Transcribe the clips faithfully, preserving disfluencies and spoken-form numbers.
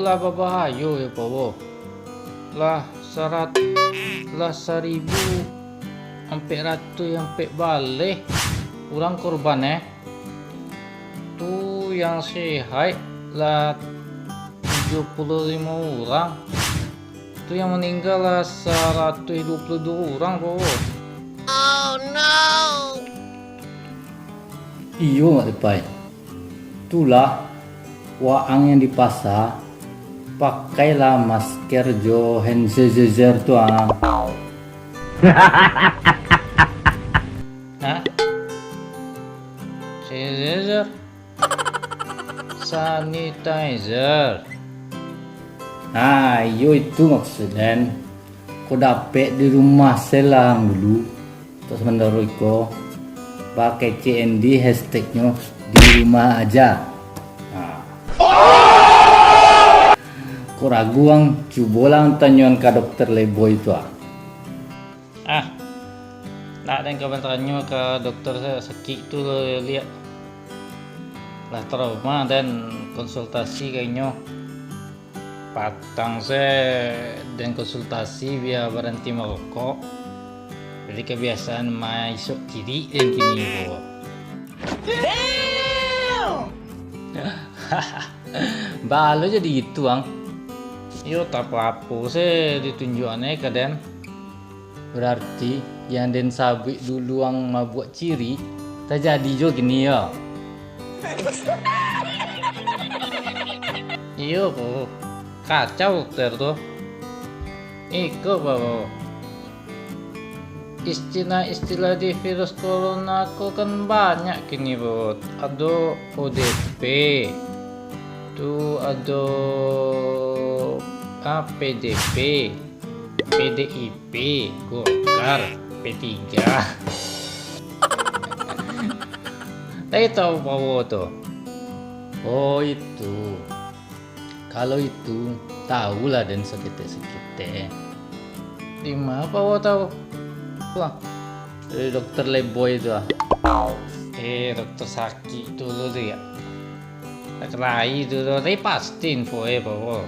Lah babahayo yo, Pawo. Lah sarat-, lah saribu ampek ratuih ampek baleh urang korban, eh. Tu yang sehat lah tujuah puluah limo urang. Tu yang maningga lah saratuih duo puluah duo urang, Pawo. Iyo, Mak Tipai. Itulah, waang yang di pasa, pakailah masker jo hand sanitizer tu, ah. Hah? Sanitizer? Sanitizer. Nah, iyo itu maksud den. Ko dapek di rumah se lah dulu. Untuk sementaro iko, bakecek endi hashtagnyo di rumah aja. Nah. Kok ragu ang, cubolah ang tanyoan ka dokter Leboy tu, ah. Ah, nak den ka batanyo ka dokter sa-, sakik tu liak. Lah trauma den konsultasi ka inyo. Patang se den konsultasi bia baranti marokok. Dari kabiasaan maisok kiri den kini ko. Baa lo jadi gitu, ang? Yo, tak apo-apo se ditunjuakan ka den. Berarti yang den sabuik dulu ang mabuak ciri, tajadi jo kini yo. Iyo, Pawo. Kacau dokter tu. Iko, Pawo. Istilah-istilah di virus corona ko kan banyak kini, Pawo. Ado O D P, tu ado, ah, P D P, P D I P, Golkar, P tiga. Tapi tahu Pawo tu? Oh, itu. Kalau itu, tahulah den saketek-saketek. Di ma Pawo tahu? Wah, dari dokter Leboy tu ah. Eh, dokter sakik tu lo tu ya. Tak kelahi tu lo, tapi pasti info eh Pawo.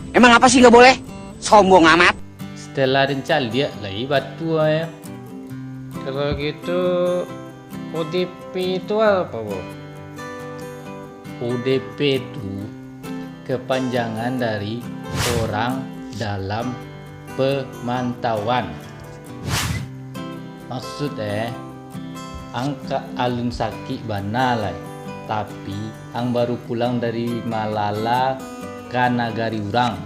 Emang apa sih nggak boleh? Sombong amat. Setelah den caliak lai batua ya. Kalau gitu, O D P itu apa, Pawo? O D P tu kepanjangan dari orang dalam pemantauan. Maksud eh, ang ka alun sakik bana lai, tapi ang baru pulang dari malala ka nagari urang,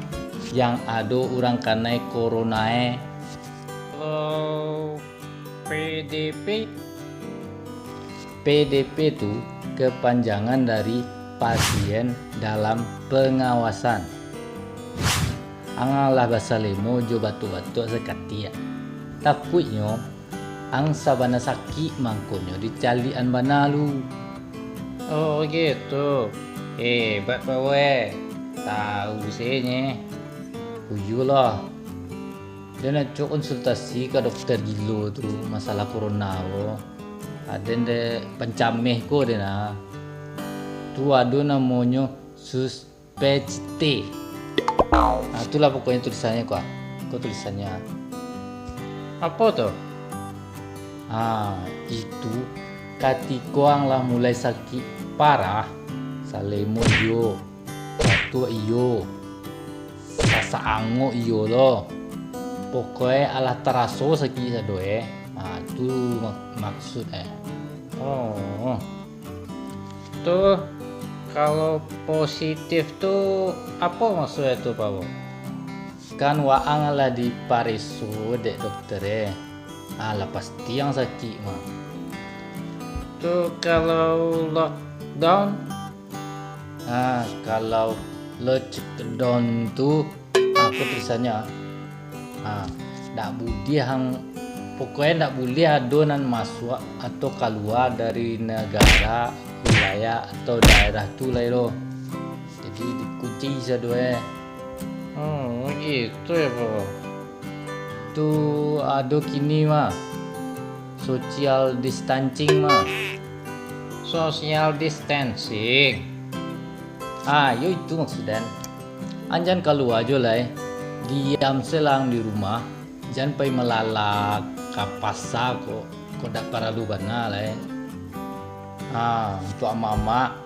yang ado urang kanai corona eh. Kalau P D P? P D P tu kepanjangan dari pasien dalam pengawasan. Ang lah basalemo jo batuk-batuk sakatiak. Takuiknyo, ang sabana sakik mangkonyo dicaliakan bana lu. Oh, gitu. Hebat, Pawo. Tahu se nyo. Ujulah. Den acok konsultasi ka dokter gilo tu, masalah corona ko. Aden dek pancameh ko den ah. Tu ado namonyo suspecte. Nah, itulah pokoknyo tulisannyo ko ah. Ko tulisannyo. Apo tu? Ah, itu katiko ang lah mulai sakik parah, salemo iyo, batuk iyo, sasak angok iyo lo. Pokoknyo alah taraso sakik sado eh. Ha, tu mak-, maksud eh. Oh. Tu kalau positif tu apo maksud eh tu, Pawo? Kan waang lah dipareso dek dokter eh. Ah, lah pasti ang sakik mah. Tu kalau lockdown? Ah, kalau lockdown tu, ah, ko tulisannyo. Ah, ndak buliah ang, pokoknyo ndak buliah ado nan masuak atau kalua dari nagara, wilayah, atau daerah tu lai lo. Jadi dikunci sado eh. Oh, gitu ya, Pawo. Tu ado kini mah. Social distancing mah. Social distancing. Ah, yo itu maksud den. Ang jan kalua jo lai, diam se lah ang di rumah, jan pai malala ka pasa ko, ko dak paralu bana lai. Ha, untuak amak-amak,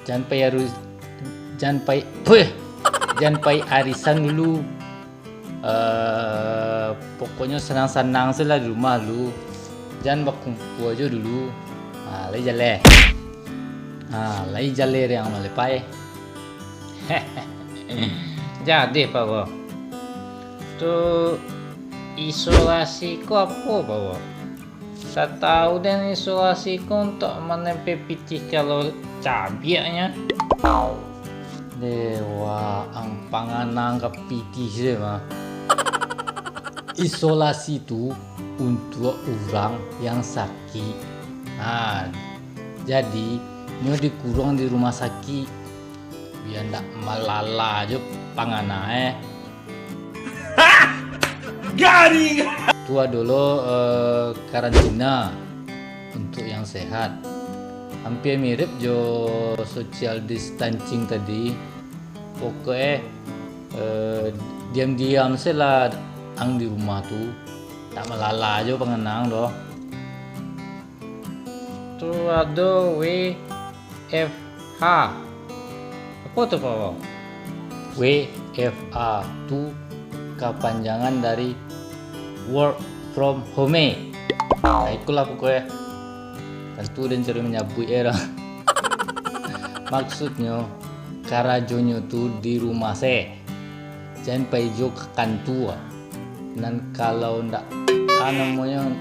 jan pai aru-, jan pai, puih, jan pai arisan dulu. Eh, pokoknyo sanang-sanang se lah di rumah lu. Jan bakumpua jo dulu. Ha, lai jaleh. Ha, lai jaleh riang malepai. Jadi, Pak Wo. Tu isolasi ko apo, Pak Wo? Satau den isolasi ko untuak manempel pitih kalau cabiaknyo. Dewa, ang panganang ka pitih se mah. Isolasi tu untuak urang yang sakik. Nah, jadi nyo dikuruang di rumah sakik, bia ndak malala jo pangana eh. Garing! Tu ado lo, eh, karantina untuak yang sehat. Hampir mirip jo social distancing tadi. Pokok eh, eh, diam-diam se lah ang di rumah tu. Tak malala jo pangana ang doh. Tu ado W F H. Apo tu, Pak Wo? W F H tu kapanjangan dari work from home. Nah, ikolah pokoknyo. Tantu den caro manyabuik eh doh. Maksudnyo, karajonyo tu di rumah se. Jan pai jo ka kantua. Nan kalau ndak, ah, namonyo,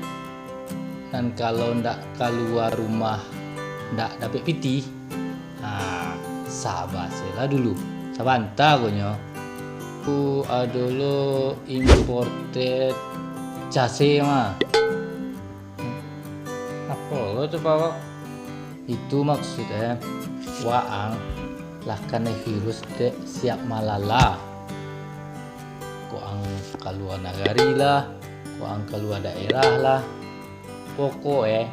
nan kalau ndak kalua rumah, ndak dapek pitih, ah, saba se lah dulu. Sabanta ko nyo. Tu ado lo imported case mah. Apo lo tu, Pak Wo? Itu maksud eh, waang lah kanai virus dek siap malala. Kok ang kalua nagari lah, kok ang kalua daerah lah. Pokok eh,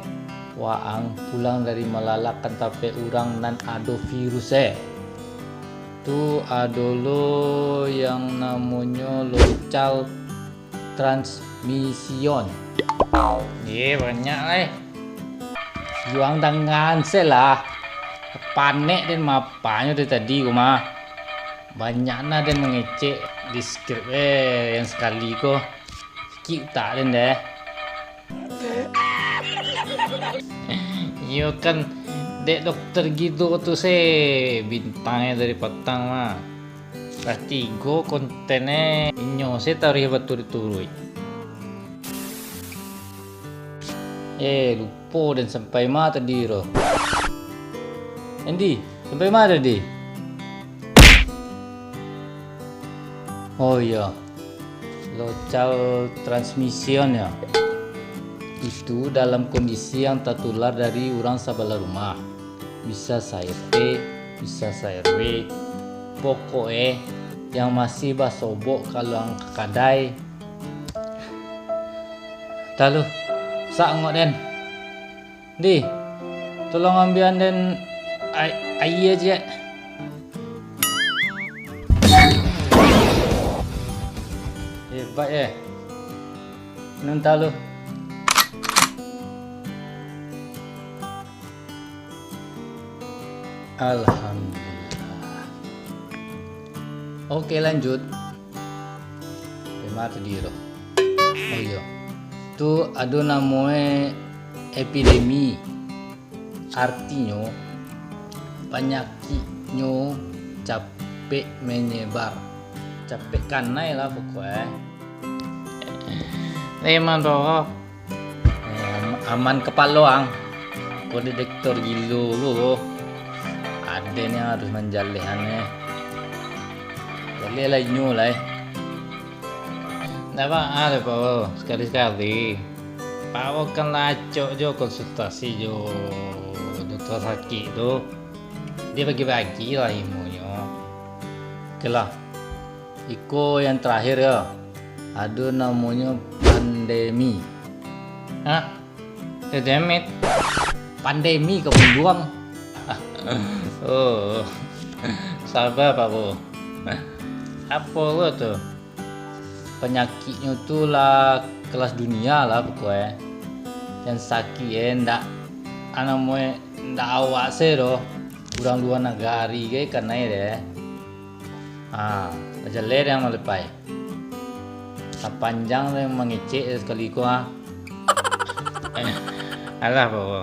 waang pulang dari malala kan tapek urang nan ado virus eh. Tu ado lo yang namonyo local transmission. Ye, banyak lai. Yuang dangan se lah. Panek den mapanyo dari tadi ko mah. Banyak nah den mangecek di skrip eh yang sakali ko. Sakik utak den deh. Iyo kan, dek dokter Gido tu se, bintang eh dari patang mah. Lah tigo konten eh, inyo se taruih baturuik-turuik. Eh, lupo den sampai ma tadi ro. Andy, sampai ma tadi? Oh iyo, local transmission ya. Itu dalam kondisi yang tertular dari urang sabalah rumah. Bisa sa-R T, bisa sa-R W. Pokok eh, yang masih basobok kalau ang ka kadai. Taluh, sak angok den. Di, tolong ambian den ai-, aia ciek. Hebat eh. Nun taluh. Alhamdulillah. Oke, lanjut. Tema tadi tu. Oh iyo. Tu ado namo e epidemi. Artinyo, panyakiknyo capek menyebar. Capek kanai lah pokok e. Emang tu. Eh, am-, aman kapalo ang. Ko detektor gilo ko. Aden yang harus manjalehan eh. Jaleh lah inyo lah eh. Ndak baa doh, Pak Wo. Sakali-sakali. Pak Wo kan lah acok jo konsultasi jo dokter sakik tu. Dia bagi-bagi lah ilmunyo. Oke lah. Iko yang terakhir ya. Ado namonyo pandemi. Hah? Pandemi? Pandemi ka bunduang. Oh, sabar, Pak Wo. Apo lo tu? Panyakiknyo tu lah kelas dunia lah pokoknyo. Yang sakik eh ndak, anamoe ndak awak se doh. Urang lua nagari ge kanai deh. Ha, bajaleh deh malepai. Sapanjang deh mangecek deh sakali ko ah. Alah, bawa.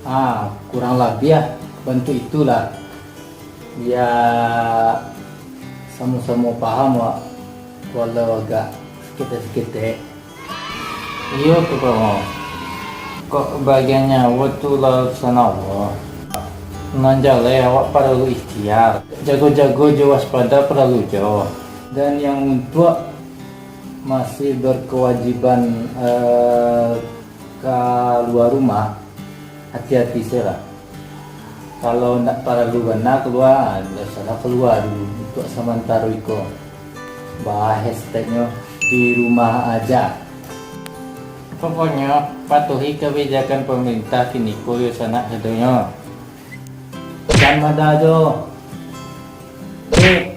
Ah, kurang labiah bantuak itulah. Ya, samo-samo paham wak, walau agak saketek-saketek. Iyo tu, Bang. Kok bagian nyawo tu lah urusan Allah. Nan jaleh awak paralu ikhtiar. Jago-jago jo waspada paralu jo. Dan yang untuak masih berkewajiban, eh, kalua rumah, hati-hati se lah. Kalau ndak paralu bana kalua, ndak usahlah kalua dulu untuak samantaro iko. Bah hashtag-nyo di rumah aja. Pokoknyo, patuhi kabijakan pamarintah kiniko yo sanak sadonyo. Jan mada jo. Eh,